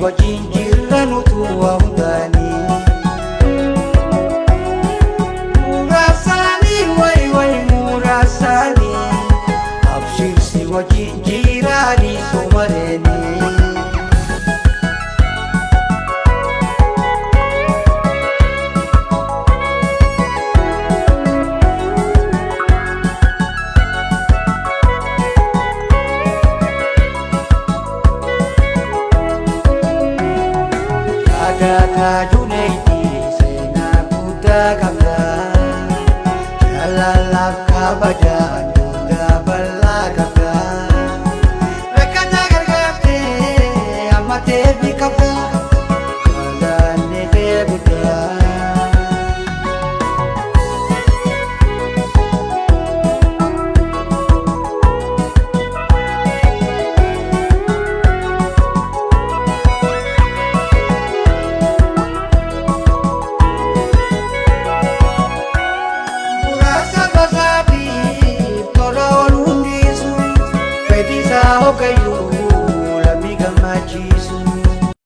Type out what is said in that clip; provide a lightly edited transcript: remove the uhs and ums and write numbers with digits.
Wajjin jirra nutu waa hundaanii. Muraasanii wayi wayi muraasanii, abshirsi wajjin jiraanii somaleenii. Yaadataa Junaidi seenaa guddaa qabda. Jaalalaaf kabajaa duudaa